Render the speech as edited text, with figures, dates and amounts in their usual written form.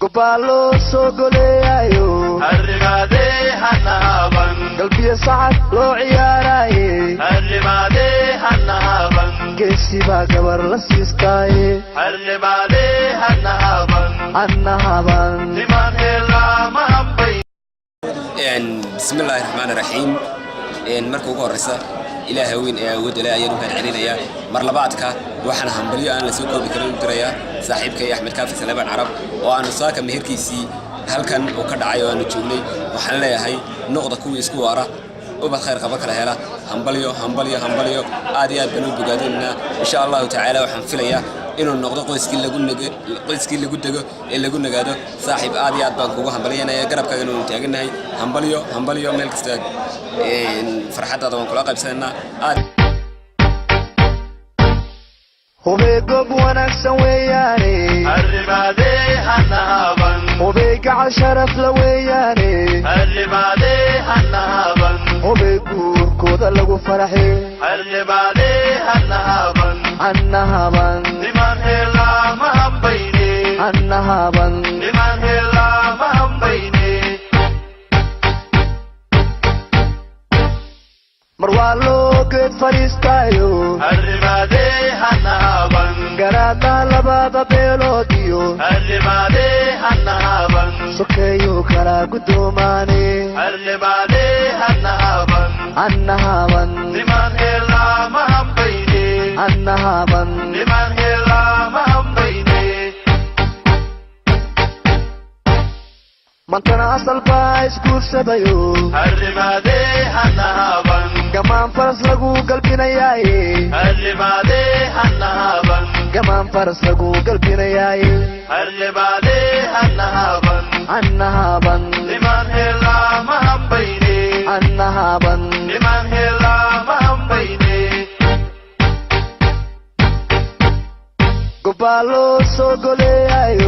Gobbaa loo soo goleeyayo. Arrimaadee hanaaban. Galbiyo sacad loo ciyaaraaye. Arrimaadee hanaaban. Geesi baa gabar la siistaaye. Arrimaadee hanaaban. Annahaban. Nimaan helaa ma hambay. Bismi illaahi raxmaan raxiim. Marka ugu horeysa, Ilaaha weyn ee awoodda leh ayaan u mahad celinayaa. Mar labaadka, waxaan hambalyo aan la soo koobi karin u dirayaa saaxiibkay Axmed Kaafi Saleebaan Carab, oo aanu saaka meherkiisii halkan uu ka dhacay oo aanu joognay. Waxaan leeyahay, noqda kuwii isku waara, ubad khayr qaba kala hela. Hambalyo, hambalyo, hambalyo! Aad iyo aad baan u bogaadinaynaa. Insha Allahu tacaala, waxaan filayaa inuu noqdo qoyskii lagu dego ee lagu nagaado. Saaxiib, aad iyo aad baan kugu hambalyanaya, garabkaagana waanu taagannahay. Hambalyo, hambalyo! Meel kasta farxaddaada waan kula qaybsanaynaa aad. Hubey goob wanaagsan weeyaane. Arrimaadee hanaaban. Hubey gacal sharaf la weeyaane. Arrimaadee hanaaban. Hubey guurkooda lagu faraxe. Arrimaadee hanaaban. Annahaban. Nimaan helaa ma hambayne. Annahaban. Nimaan helaa ma hambayne. Mar waa loo geed fadhiistaayo. Arrimaadee hanaaban. Garaadna labada beelood iyo. Arrimaadee hanaaban. Sokeeyuu kala guddoomaane. Arrimaadee hanaaban. Annahaban. Nimaan helaa ma hambayne. Annahaban. Nimaan helaa ma hambayne. Mantana asal baa isguursadayo. Arrimaadee hanaaban. Gamaan faras lagu galbinayaaye. Arrimaadee hanaaban. Gamaan faras lagu galbinayaaye. Arrimaadee hanaaban. Annahaban. Nimaan helaa ma hambayne. Annahaban. Nimaan helaa ma hambayne. Gobbaa loo soo goleeyayo.